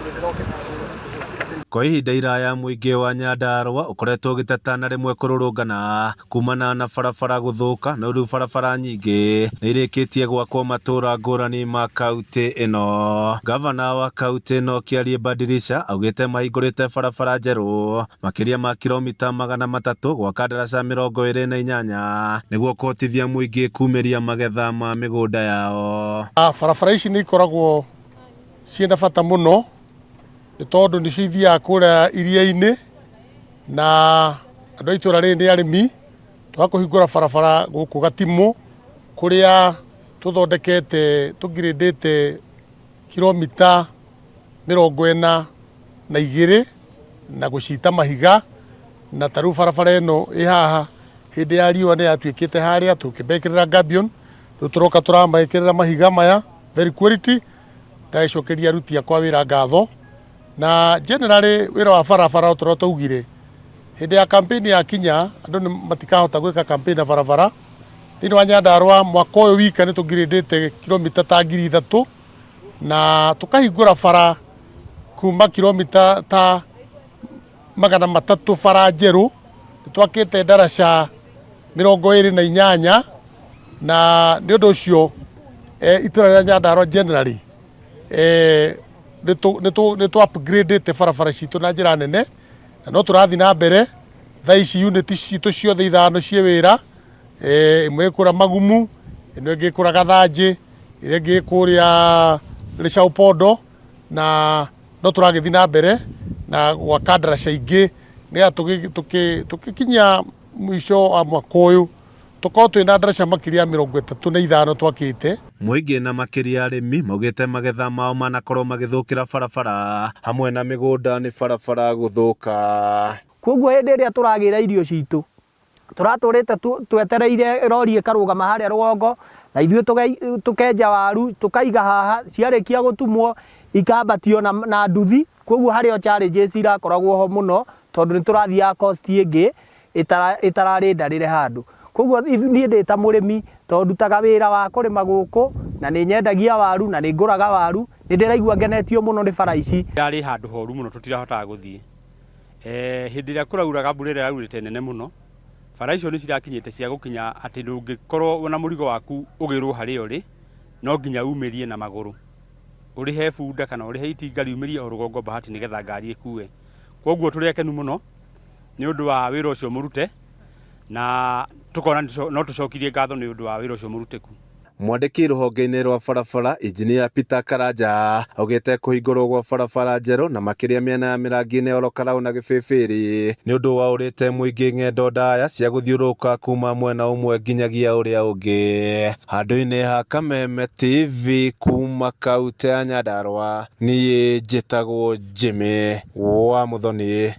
Nĩ ndĩrokete haha. Kwa ihinda iraya mũingĩ wa Nyandarua ũkoretwo ũgĩteta na rĩmwe kũrũrũngana kumana na barabara gũthũka no rĩu barabara nyingĩ nĩ irĩkĩtie gwakwo matũra ngũrani ma kaunti ĩno. Gavana wa kaunti ĩno Kĩarie Badirisha augĩte mahingũrĩte barabara njerũ makĩria ma kilomita 300 gwaka ndaraca 28 nĩguo kũhotithia mũingĩ kumĩria magetha ma mĩgũnda yao. Barabara ici nĩ ikoragwo ciĩna bata mũno nĩ tondũ nĩcio ithiaga kũrĩa iria-inĩ na andũ a itũra rĩrĩ nĩ arĩmi. Tũgakũhingũra barabara gũkũ Gatimũ kũrĩa tũthondekete tũngirĩndĩte kilomita 42 na gũcita mahiga, na ta rĩu barabara ĩno ĩ haha hĩndĩ ya riũa nĩ yatuĩkĩte harĩa tũkĩmekĩrĩra gabion, rĩu tũroka tũramekĩrĩra mahiga maya very quality. Ndagĩcokeria aruti akwa wĩra ngatho, na generally wĩra wa barabara o ta ũrĩa twaugire hĩndĩ ya campaign yakinya andũ nĩ matikahota gwĩka campaign na barabara. Thĩinĩ wa Nyandarua mwaka ũyũ wika nĩ tũngirĩndĩte kilomita ta 3000 na tũkahingũra bara kuma kilomita ta 300 bara njerũ. Nĩ twakĩte ndaraca 28 na nĩ ũndũ ũcio itũra rĩa Nyandarua generally nĩ tũ upgradĩte barabara citũ na njĩra nene na no tũrathiĩ na mbere. Thaa ici unit citũ ciothe ithano ciĩ wĩra, ĩmwe ĩkũra Magumu, ĩno ĩngĩ ĩkũra Gathanjĩ, ĩrĩa ĩngĩ kũrĩa Rĩcaũ Pondo, na no tũragĩthiĩ na mbere na gwaka ndaraca ingĩ nĩgetha tũgĩkinyia mũico wa mwaka ũyũ tũkorwo twĩna ndaraca makĩria ya 35 twakĩte. Mũingĩ na makĩria arĩmi maugĩte magetha mao manakorwo magĩthũkĩra barabara hamwe na mĩgũnda nĩ barabara gũthũka. Koguo hĩndĩ ĩrĩa tũragĩra irio citũ tũratũrĩte twetereire rori ĩkarũgama harĩa rũgongo na ithuĩ tũkenja waru tũkaiga haha, ciarĩkia gũtumwo ikambatio na nduthi. Koguo harĩ o challenges irakoragwo ho mũno tondũ nĩ tũrathiaga cost ĩngĩ ĩtararĩ ndarĩre handũ. Koguo niĩ ndĩ ta mũrĩmi tondũ ndutaga wĩra wa kũrĩma gũkũ na nĩ nyendagia waru na nĩ ngũraga waru, nĩ ndĩraigua ngenetio mũno nĩ bara ici. Yarĩ handũ horu mũno tũtirahotaga gũthiĩ. Hĩndĩ ĩrĩa kũrauraga mbura ĩrĩa yaurĩte nene mũno, bara icio nĩ cirakinyĩte cia gũkinya atĩ ndũngĩkorwo na mũrigo waku ũgĩrwo harĩa ũrĩ, no nginya umĩrie na magũrũ. Ũrĩhe bunda kana ũrĩhe itinga riumĩrie o rũgongo Bahati nĩgetha ngari ĩkue. Koguo tũrĩ akenu mũno nĩ ũndũ wa wĩra ũcio mũrute na tũkona no tũcokirie ngatho nĩ ũndũ wa wĩra ũcio mũrutĩku. Mwandĩki rũhonge-inĩ rwa barabara Injinia Peter Karanja augĩte kũhingũrwo gwa barabara njerũ na makĩria mĩena ya Mĩrangi-inĩ Oro Karau na Gĩbĩbĩrĩ nĩ ũndũ waũrĩte mũingĩ ng'endo ndaya cia gũthiũrũrũka kuma mwena ũmwe nginyagia ũrĩa ũngĩ. Handũ-inĩ ha Kameme TV kuma kaunti ya Nyandarua, niĩ njĩtagwo Jimmy wa Muthoni.